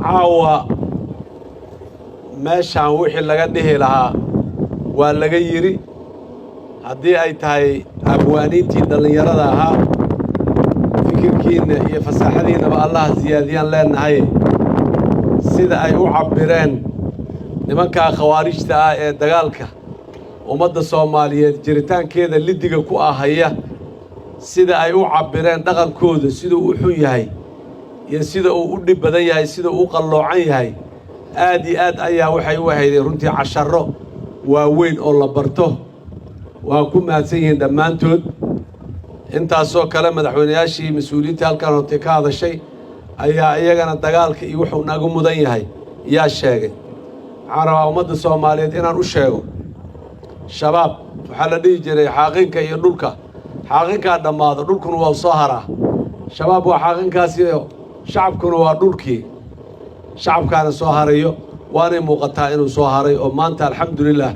Caawa meeshaan wixii laga dhihi lahaa waa laga yidhi. Haddii ay tahay abwaaniintii dhallinyarada ahaa, fikirkiinna iyo fasaaxadiinnaba Allaha siyaadiyaan leenahay. Sida ay u cabbireen nimankaa Khawaarijta ah ee dagaalka ummadda Soomaaliyeed jiritaankeeda liddiga ku ahaya, sida ay u cabbireen dhaqankooda, siduu u xun yahay iyo sida uu u dhib badan yahay, sida uu u qalloocan yahay, aad iyo aad ayaa waxay u ahaydeen runtii casharro waaweyn oo la barto. Waa ku mahadsan yihiin dhammaantood. Intaasoo kale madaxweynayaashii, mas-uuliyiintii halkan hortay ka hadashay ayaa iyagana dagaalka iyo wuxuu naga mudan yahay yaa sheegay. Waxaan rabaa ummadda Soomaaliyeed inaan u sheego, Shabaab waxaa la dhihi jiray xaaqinka iyo dhulka. Xaaqinkaa dhammaado, dhulkuna waa soo haraa. Shabaab waa xaaqinkaasiyo, shacabkuna waa dhulkii. Shacabkaana soo harayo, waanay muuqataa inuu soo haray oo maanta, alxamdulilah,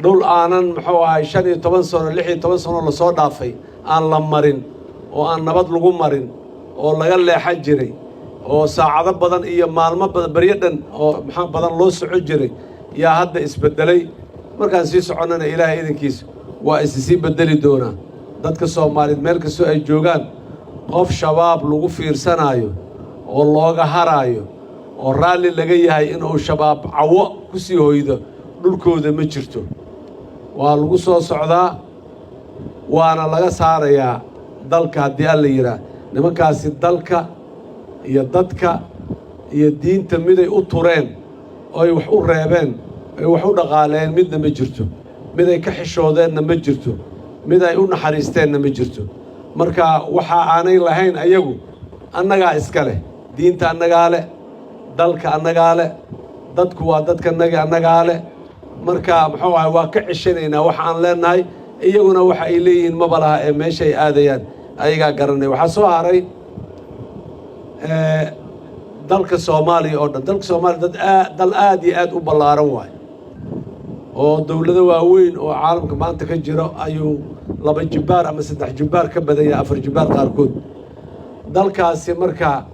dhul aanan, muxuu ahay, 15 sano, 16 sano lasoo dhaafay aan la marin oo aan nabad lagu marin oo laga leexan jiray oo saacado badan iyo maalmo badan, baryo dhan oo maxaa badan loo soco jiray, yaa hadda isbeddelay. Markaan sii soconnana, Ilaahay idankiisa, waa isi sii beddeli doonaa. Dadka Soomaaliyeed meel kastoo ay joogaan, qof Shabaab lagu fiirsanaayo oo looga haraayo oo raalli laga yahay inuu Shabaab cawo ku sii hoydo dhulkooda ma jirto. Waa lagu soo socdaa, waana laga saarayaa dalka haddii Alla yidhaah. Nimankaasi dalka iyo dadka iyo diinta miday u tureen oy wax u reebeen oy wax u dhaqaaleen midna ma jirto. Mid ay ka xishoodeenna ma jirto. Mid ay u naxariisteenna ma jirto. Marka waxa aanay lahayn ayagu annagaa iska leh. Diinta annagaa leh, dalka annagaa leh, dadku waa dadkanagi, annagaa leh. Marka, muxuu ahay, waa ka ceshanaynaa waxa aan leenahay. Iyaguna waxa ay leeyihiin maba laha ee meesha ay aadayaan ayagaa garanay. Waxaa soo haray dalka Soomaaliya oo dhan. Dalka Soomaaliya dad aa dal aad iyo aad u ballaaran waay oo dowlado waaweyn oo caalamka maanta ka jiro ayuu 2 jibbaar ama 3 jibbaar ka badan yahay, 4 jibbaar qaarkood. Dalkaasi marka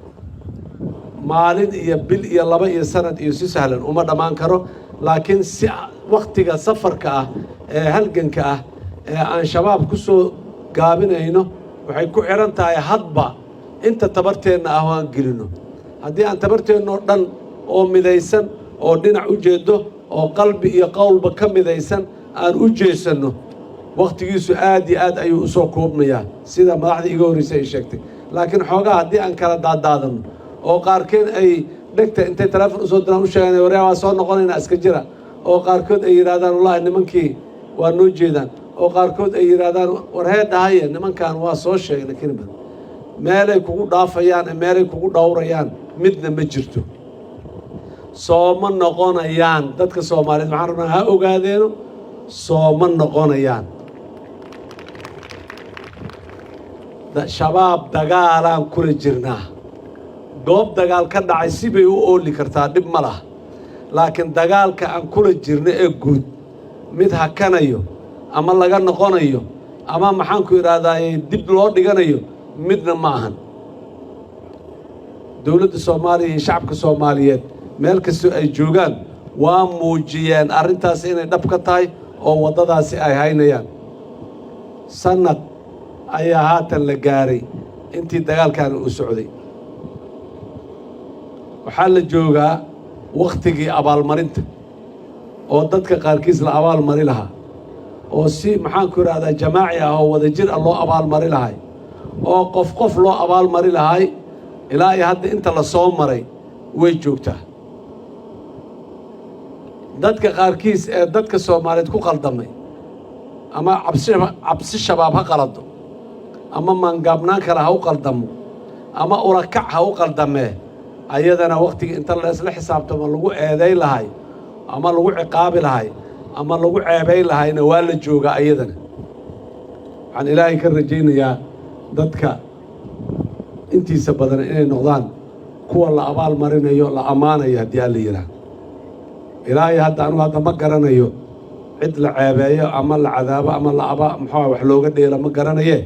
maalin iyo bil iyo 2 iyo sanad iyo si sahlan uma dhammaan karo, laakiin si wakhtiga safarka ah ee halganka ah ee aan Shabaab ku soo gaabinayno waxay ku xidhan tahay hadba inta tabarteenna ah oo aan gelino. Haddii aan tabarteennoo dhan oo midaysan oo dhinac u jeedo oo qalbi iyo qowlba ka midaysan aan u jeesanno, wakhtigiisu aad iyo aad ayuu usoo koobmayaa, sida madaxda iga horreysay ay sheegtay. Laakiin xoogaa haddii aan kala daadaadanno oo qaarkeed ay dhegta intay teleefon usoo diraan u sheegaan, "Waryaa, waa soo noqonaynaa, iska jira," oo qaarkood ay yidhahdaan, "Wallahi nimankii waa noo jeedaan," oo qaarkood ay yidhaahdaan, "War heedhahaya, nimankan waa soo sheegnay," kini badan meelay kugu dhaafayaan, meelay kugu dhowrayaan midna ma jirto. Sooma noqonayaan. Dadka Soomaaliyeed waxaan rabnaa ha ogaadeeno, sooma noqonayaan. Shabaab dagaalaan kula jirnaa. Goob dagaal ka dhacay sibay u ooli kartaa, dhib ma laha, laakiin dagaalka aan kula jirno ee guud mid hakanayo ama laga noqonayo ama, maxaanku idhaahdaa, dib loo dhiganayo midna ma ahan. Dowladda Soomaaliya iyo shacabka Soomaaliyeed meel kastoo ay joogaan waa muujiyeen arrintaas inay dhab ka tahay oo waddadaasi ay haynayaan. Sanad ayaa haatan la gaaray intii dagaalkan uu socday. Waxaa la joogaa wakhtigii abaalmarinta oo dadka qaarkiis la abaalmari lahaa oo si, maxaanku idhahdaa, jamaaci ah oo wadajir ah loo abaalmari lahay oo qof qof loo abaalmari lahay. Ilaa iyo hadda inta la soo maray way joogtaa. Dadka qaarkiis ee dadka Soomaaliyeed ku qaldamay, ama cabsi cabsi Shabaab ha qalado ama maangaabnaan kale ha u qaldamo ama ulakac ha u qaldamee, ayadana wakhtigii inta laysla xisaabtamo lagu eeday lahay ama lagu ciqaabi lahay ama lagu ceebayn lahayna waa la joogaa ayadana. Waxaan Ilaahay ka rajaynayaa dadka intiisa badan inay noqdaan kuwa la abaal marinayo, la ammaanayo haddii Alla yidhaah. Ilaahay hadda anugu hadda ma garanayo cid la ceebeeyo ama la cadaabo ama la aba, muxuu, wax looga dheelo ma garanaye,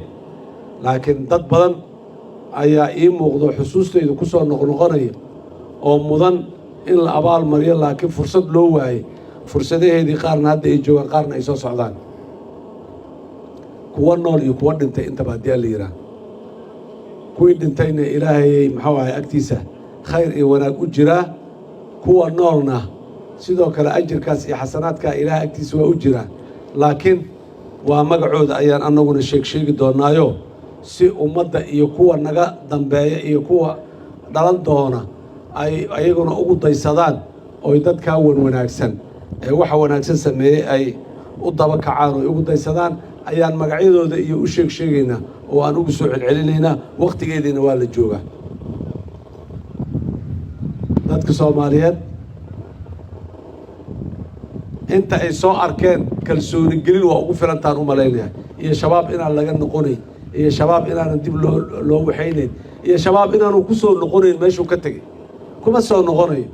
laakiin dad badan Ayaa ii muuqdo, xusuustaydu ku soo noqnoqonaya oo mudan in la abaal mariyo, laakiin fursad loo waayey. Fursadaheedii qaarna hadda ay joogaan, qaarna ay soo socdaan, kuwa nool iyo kuwa dhintay intaba. Haddii a la yidhaah, kuwii dhintayna Ilaahayay, muxuu ahay, agtiisa khayr iyo wanaag u jiraa. Kuwa noolna sidoo kale ajirkaas iyo xasanaadkaa Ilaahay agtiisa waa u jiraa, laakiin waa magacooda ayaan annaguna sheeg sheegi doonaayo, si ummadda iyo kuwa naga dambeeya iyo kuwa dhalan doona ay ayaguna ugu daysadaan, oy dadkaa wan wanaagsan ee waxa wanaagsan sameeyey ay u daba kacaan oy ugu daysadaan, ayaan magacyadooda iyo u sheeg sheegaynaa oo aan ugu soo celcelinaynaa. Wakhtigeediina waa la joogaa. Dadka Soomaaliyeed inta ay soo arkeen kalsooni gelin waa ugu filantaan u malaynayaa, iyo Shabaab inaan laga noqonayn, iyo Shabaab inaanan dib loo waxaynayn, iyo Shabaab inaanu ku soo noqonayn. Meeshuu ka tegey kuma soo noqonayo.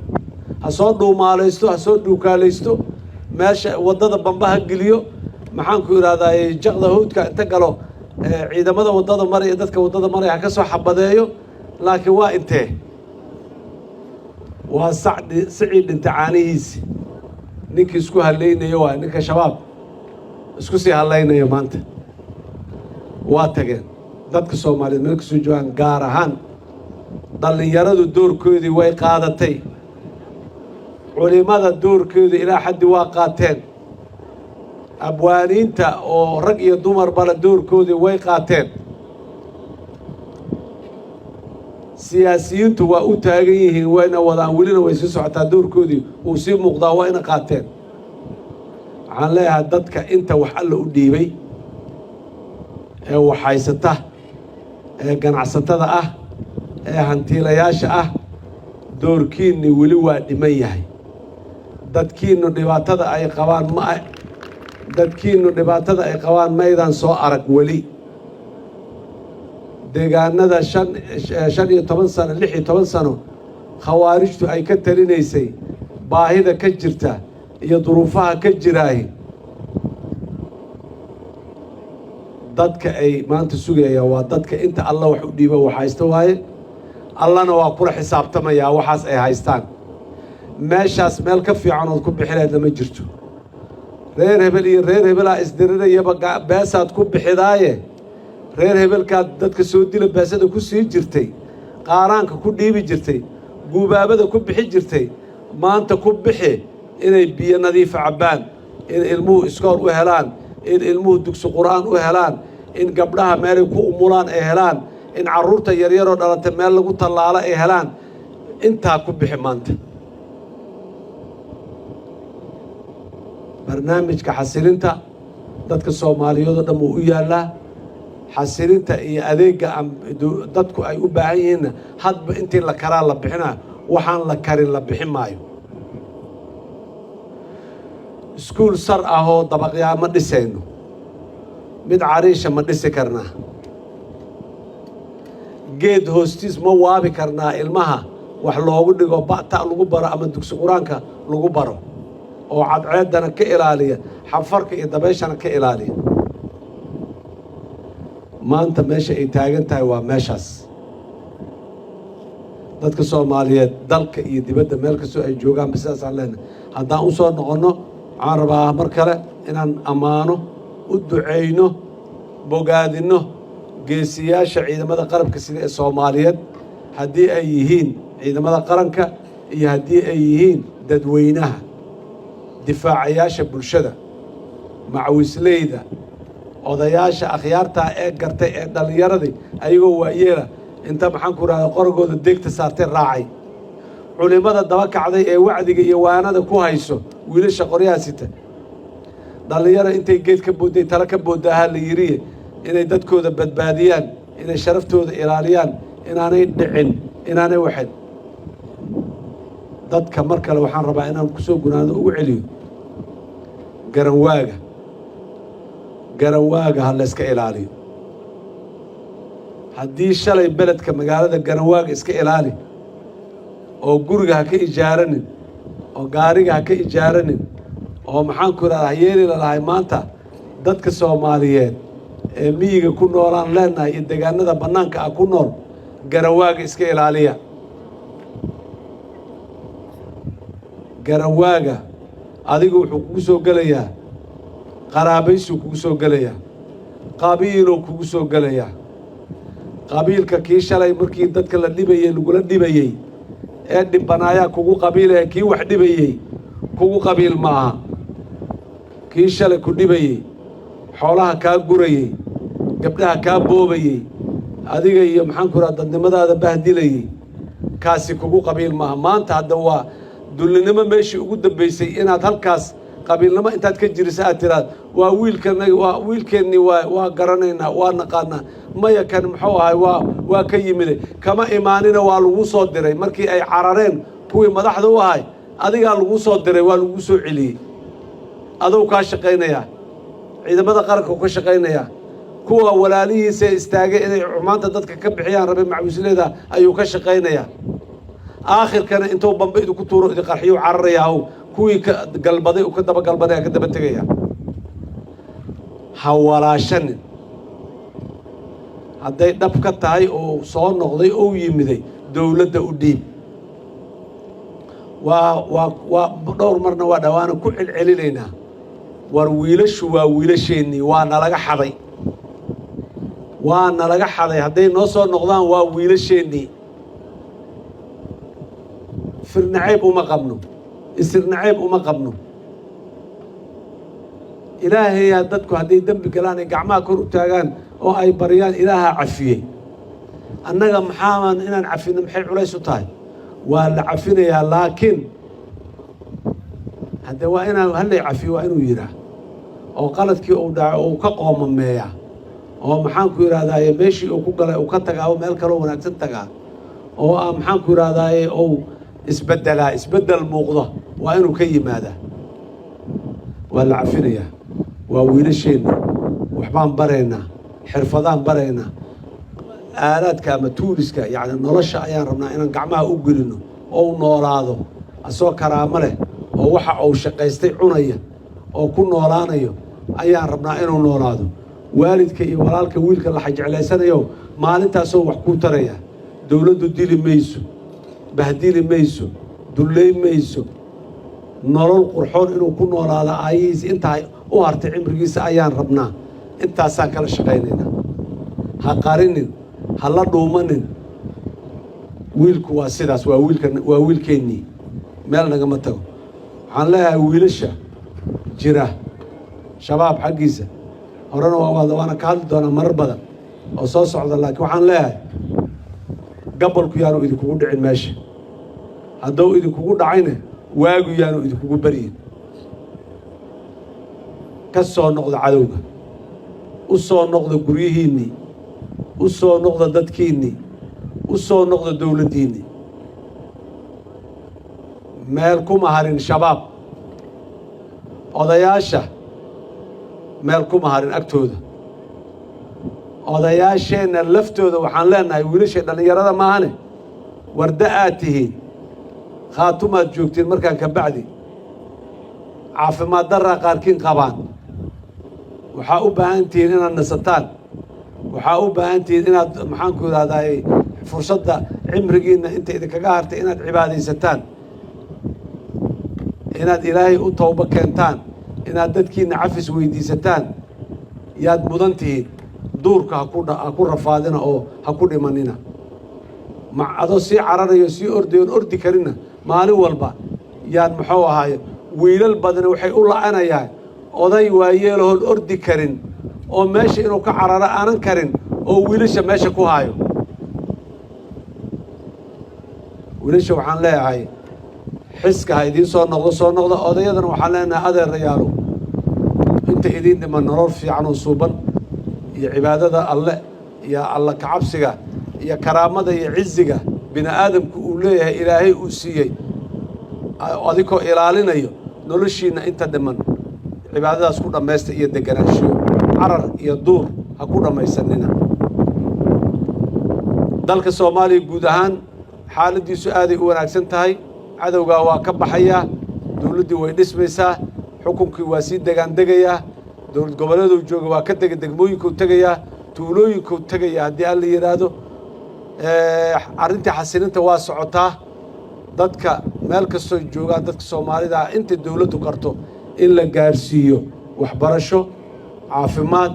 Ha soo dhuumaalaysto, ha soo dhuukaalaysto, meesha waddada bamba ha geliyo, maxaanku idhahdaa, jaqda hawdka inta galo, ciidamada waddada maraya, dadka waddada maraya ha ka soo xabadeeyo, laakiin waa intee? Waa sacdhi sicii dhinta caanihiisi. Ninkii isku hallaynayo waa ninka Shabaab isku sii hadlaynayo. Maanta waa tageen. Dadka Soomaaliyeed meel kasoo joogaan, gaar ahaan dhallinyaradu, doorkoodii way qaadatay. Culimada doorkooda ilaa xaddi waa qaateen. Abwaaniinta oo rag iyo dumarbale doorkoodii way qaateen. Siyaasiyiintu waa u taagan yihiin, wayna wadaan, welina way sii socotaa. Doorkoodii wuu sii muuqdaa, waa ina qaateen. Waxaan leeyahay dadka inta wax Alla u dhiibay ee waxhaysata, ee ganacsatada ah, ee hantiilayaasha ah, doorkiinni weli waa dhiman yahay. Dadkiinnu dhibaatada ay qabaan ma dadkiinnu dhibaatada ay qabaan maydaan soo arag weli. Deegaanada 15 sano, 16 sano khawaarijtu ay ka talinaysay, baahida ka jirta iyo duruufaha ka jiraahi, dadka ay maanta sugayaan waa dadka inta Alla wax u dhiiba wax haysta waaye. Allana waa kula xisaabtamayaa waxaas ay haystaan. Meeshaas meel ka fiican ood ku bixi lahaydna ma jirto. Reer hebel iyo reer hebelaa isdirirayaba beesaad ku bixidaaye. Reer hebelkaad dadka soo dila beesada ku sii jirtay, qaaraanka ku dhiibi jirtay, guubaabada ku bixi jirtay, maanta ku bixi inay biyo nadiifa cabbaan, in ilmuhu iskoor u helaan, in ilmuhu dugsi qur'aan u helaan, in gabdhaha meelay ku umulaan ay helaan, in carruurta yaryaroo dhalata meel lagu tallaalo ay helaan. Intaa ku bixi maanta. Barnaamijka xasilinta dadka Soomaaliyeed oo dhan wuu u yaallaa. Xasilinta iyo adeegga dadku ay u baahan yihiinna hadba intii la karaa la bixinaa. Waxaan la karin la bixin maayo. Iskuul sar ahoo dabaqyaa ma dhisayno, mid cariisha ma dhisi karnaa? Geed hoostiis ma waabi karnaa ilmaha wax loogu dhigo, ba'ta lagu baro ama dugsi qur-aanka lagu baro, oo cadceeddana ka ilaaliya, xanfarka iyo dabayshana ka ilaaliya? Maanta meesha ay taagan tahay waa meeshaas. Dadka Soomaaliyeed dalka iyo dibadda meel kastoo ay joogaanba sidaasaan leenahay. Haddaan u soo noqonno, waxaan rabaa mar kale inaan ammaano, u ducayno, bogaadinno geesiyaasha ciidamada qalabka sida ee Soomaaliyeed, haddii ay yihiin ciidamada qaranka iyo haddii ay yihiin dadweynaha, difaacayaasha bulshada, macawisleyda, odayaasha akhyaartaa ee gartay, ee dhallinyaradii ayagoo waayeela inta, maxaan ku rahda, qoragooda deegta saartay raacay, culimmada daba kacday ee wacdiga iyo waanada ku hayso wiilasha qoryaha sita. Dhallinyaro intay geed ka boodday tala ka boodaahaa la yiriye, inay dadkooda badbaadiyaan, inay sharaftooda ilaaliyaan, inaanay dhicin, inaanay waxin dadka. Mar kale waxaan rabaa inaan kusoo gunaado, ugu celiyo garanwaaga. Garanwaaga ha layska ilaaliyo. Haddii shalay beledka magaalada garanwaaga iska ilaali, oo guriga ha ka ijaaranin, oo gaariga ha ka ijaaranin, oo maxaan ku idhahdaa hayeeli lalahay, maanta dadka Soomaaliyeed ee miyiga ku noolaan leenahay iyo deegaanada bannaanka ah ku nool Garawaaga iska ilaaliya. Garawaaga adigu wuxuu kugu soo gelayaa qaraabaysuu kugu soo gelayaa, qabiiluu kugu soo gelayaa. Qabiilka kii shalay markii dadka la dhibayey lagula dhibayey ee dhibbanaayaa kugu qabiilaya, kii wax dhibayey kugu qabiil ma aha. Kii shalay ku dhibayey, xoolaha kaa gurayey, gabdhaha kaa boobayey, adiga iyo maxaan ku raha dadnimadaada bahdilayey, kaasi kugu qabiil maaha. Maanta hadda waa dullinimo meeshii ugu dambaysay inaad halkaas qabiilnimo intaad ka jirisa aad tiraad waa wiilkanaga, waa wiilkeennii, waa garanaynaa, waa naqaanaa. Maya, kan muxuu ahay waa ka yimide, kama imaanina, waa lagu soo diray. Markii ay carareen kuwii madaxda u ahay, adigaa lagu soo diray, waa lagu soo celiyey. Adou kaa shaqaynayaa, ciidamada qaranka u ka shaqaynayaa, kuwa walaalihiisa istaagay inay xumaanta dadka ka bixiyaan rabay macwiisleeda ayuu ka shaqaynayaa. Aakhirkana intuu bambe idinku tuuro, idin qarxiyu, cararayaa, kuwii ka galbaday uu ka daba galbanaya, ka daba tegaya. Ha walaashanin. Hadday dhab ka tahay oo soo noqday ou yimiday, dowladda u dhiib. Waa dhowr marna waa dhawaana ku celcelinaynaa. War wiilashu waa wiilasheennii, waa nalaga xaday, waa nalaga xaday. Hadday noo soo noqdaan waa wiilasheennii. Firnacayb uma qabno, isirnacayb uma qabno. Ilaahayaa dadku hadday dembi galaan ay gacmaha kor u taagaan oo ay baryaan, Ilaahaa cafiyey. Annaga maxaaman inaan cafino? Maxay culays u tahay? Waa la cafinayaa, laakiin hadde waa inaan hallay cafiyo, waa inuu yidhaah oo qaladkii uu dhaco uu ka qoomameeyaa, oo maxaan ku yidhahdaaye meeshii uu ku galay uu ka tagaa oo meel kaloo wanaagsan tagaa, oo ah maxaan ku yidhahdaaye uu isbeddelaa, isbeddel muuqdo waa inuu ka yimaadaa. Waa la cafinayaa, waa wiilasheenna. Waxbaan baraynaa, xirfadaan baraynaa, aalaadka ama tuuriska, yacni nolosha ayaan rabnaa inaan gacmaha u gelino oo u noolaado asoo karaamo leh, oo waxa uu shaqaystay cunaya oo ku noolaanayo ayaan rabnaa inuu noolaado. Waalidka iyo walaalka wiilka la jeclaysanayo maalintaasoo wax kuu taraya. Dowladdu dili mayso, bahdili mayso, dulley mayso. Nolol qurxoon inuu ku noolaado aayihiisa intaa u hartay cimrigiisa ayaan rabnaa. Intaasaan kala shaqaynaynaa. Ha qarinin, ha la dhuumanin. Wiilku waa sidaas, waa wiilka, waa wiilkeennii, meel nagama tago. Waxaan leeyahay wiilasha jira Shabaab xaggiisa horena waa waana ka hadli doonaa marar badan oo soo socda, laakiin waxaan leeyahay gabolku yaanu idinkugu dhicin meesha. Hadduu idinkugu dhacayna, waagu yaanu idinkugu baryin. Ka soo noqda cadowga, u soo noqda guryihiinnii, u soo noqda dadkiinnii, u soo noqda dowladdiinnii. Meel kuma harin Shabaab. Odayaasha meel kuma harin agtooda. Odayaasheenna laftooda waxaan leenahay, wiilasha dhallinyarada maahane, warda aad tihiin, Khaatumaad joogtiin. Markaan ka bacdi caafimaad darraa qaarkiin qabaan. Waxaa u baahan tihiin inaad nasataan. Waxaa u baahan tihiin inaad maxaanku idhahdaay fursadda cimrigiinna inta idinkaga hartay inaad cibaadaysataan, inaad Ilaahay u towbo keentaan, inaad dadkiinna cafis weydiisataan yaad mudan tihiin. Duurka ha ku rafaadina oo ha ku dhimanina. Ma adoo sii cararayo, sii ordayoon ordi karina maalin walba yaan muxuu ahaaye. Wiilal badani waxay u la'anayaan oday waayeelahoon ordi karin oo meesha inuu ka cararo aanan karin oo wiilasha meesha ku haayo. Wiilasha waxaan leeyahay, xiska ha idiin soo noqdo, soo noqdo. Odayadana waxaan leenahay, adeerayaalo, inta idiin dhiman nolol fiican oo suuban iyo cibaadada Alle iyo Alla kacabsiga iyo karaamada iyo ciziga bini aadamku uu leeyahay Ilaahay uu siiyey adikoo ilaalinayo, noloshiinna inta dhiman cibaadadaas ku dhammaysta iyo deganaanshiyo. Carar iyo duur ha ku dhammaysanina. Dalka Soomaaliya guud ahaan xaaladdiisu aaday u wanaagsan tahay. Cadowgaa waa ka baxayaa, dowladdii way dhismaysaa, xukunkii waa sii degaan degayaa. Dowlad goboleeduu jooga waa ka dega, degmooyinkuu tegayaa, tuulooyinkuu tegayaa haddii Alla yidhaahdo. Arrintii xasilinta waa socotaa. Dadka meel kastoo joogaan, dadka Soomaalida ah, inta dowladdu karto in la gaarsiiyo waxbarasho, caafimaad,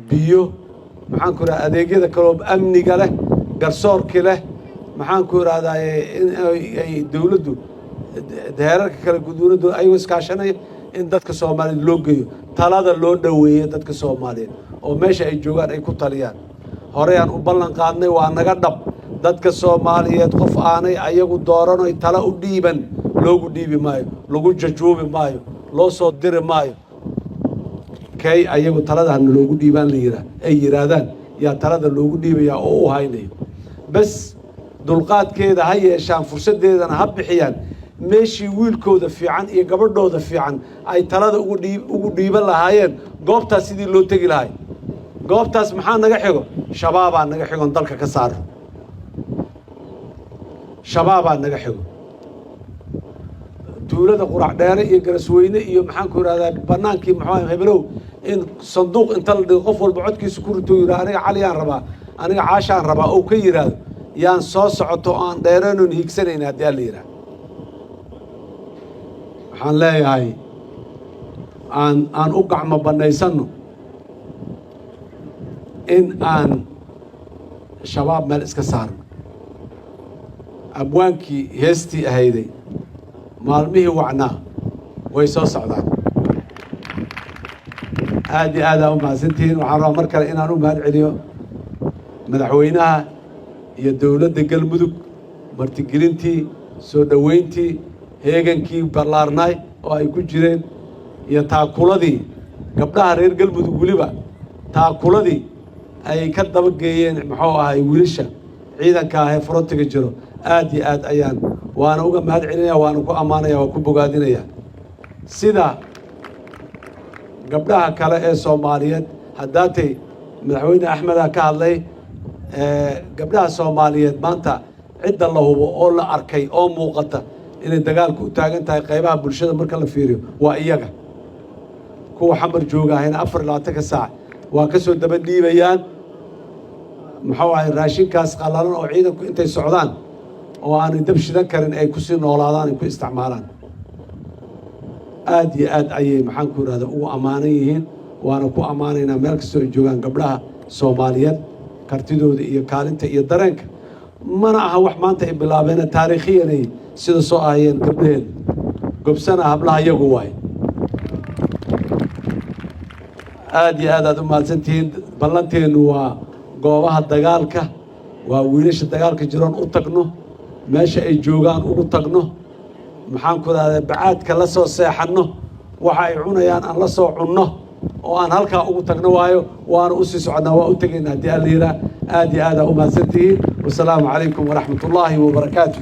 biyo, maxaan ku idhahda, adeegyada kaloo amniga leh, garsoorkii leh, maxaan ku idhahdaa, in ay dowladdu heerarka kale dowladdu ayagoo iskaashanaya in dadka Soomaaliyeed loo geeyo, talada loo dhoweeyo dadka Soomaaliyeed oo meesha ay joogaan ay ku taliyaan. Horeyaan u ballan qaadnay, waa naga dhab. Dadka Soomaaliyeed qof aanay ayagu dooranoy tala u dhiiban loogu dhiibi maayo, lagu jajuubi maayo, loo soo diri maayo. Kay ayagu talada hana loogu dhiibaan la yiraa ay yidhaahdaan, yaa talada loogu dhiibayaa oo u haynayo. Bes dulqaadkeeda ha yeeshaan, fursaddeedana ha bixiyaan. Meeshii wiilkooda fiican iyo gabadhooda fiican ay talada ugu dhiiban lahaayeen, goobtaas sidii loo tegi lahay. Goobtaas maxaa naga xigo? Shabaabaa naga xigoon dalka ka saaro. Shabaabaa naga xigo. Tuulada Qurac Dheere iyo Garasweyne iyo, maxaan ku idhahdaa, banaankii, muxuu hebelow, in sanduuq inta la dhigo qof walba codkiisa ku rito, yidhaha aniga Caliyaan rabaa, aniga Caashaan rabaa, ou ka yidhaahdo, yaan soo socoto oo aan dheereynoon hiigsanayna haddii alla yidhaah. Waxaan leeyahay aan u gacmo bannaysanno in aan Shabaab meel iska saarno. Abwaankii heestii ahayday, maalmihii wacnaa way soo socdaan. Aad iyo aad aa u mahadsantihiin. Waxaan rabaa mar kale inaan u mahad celiyo madaxweynaha iyo dowladda Galmudug, martigelintii, soo dhoweyntii, heegankii ballaarnaay oo ay ku jireen iyo taakuladii gabdhaha reer Galmudug, weliba taakuladii ay ka dabageeyeen, muxuu ahay, wiilasha ciidanka ah ee frontiga jiro. Aad iyo aad ayaan waana uga mahad celinaya, waana ku ammaanaya, waan ku bogaadinaya. Sida gabdhaha kale ee Soomaaliyeed, haddaatay madaxweyne Axmeda ka hadlay, gabdhaha Soomaaliyeed maanta cidda la hubo oo la arkay oo muuqata inay dagaalku u taagan tahay qaybaha bulshada marka la fiiriyo waa iyaga. Kuwa Xamar jooga ahayna 24-ka saac waa ka soo daba dhiibayaan, muxuu ahay, raashinkaas qallalan oo ciidanku intay socdaan oo aanay dab shidan karin ay kusii noolaadaan, ay ku isticmaalaan. Aad iyo aad ayay, maxaan ku idhahda, ugu ammaanan yihiin, waana ku ammaanaynaa meel kastoo ay joogaan gabdhaha Soomaaliyeed kartidooda iyo kaalinta iyo dareenka. Mana aha wax maanta ay bilaabeena, taariikhiyanay sida soo ahayeen gabdhaheeda. Gobsana hablaha iyagu waay. Aad iyo aad aad u mahadsantihiin. Ballanteennu waa goobaha dagaalka, waa wiilasha dagaalka jiroon u tagno, meesha ay joogaan ugu tagno, maxaan ku idhahdaa, bacaadka la soo seexanno, waxa ay cunayaan aan la soo cunno oo aan halkaa ugu tagno. Waayo, waana usii soconnaa, waa u tegaynaa haddii alla yihaa. Aad iyo aad aa u mahadsantihiin. Wasalaamu calaykum waraxmat ullaahi wabarakaatu.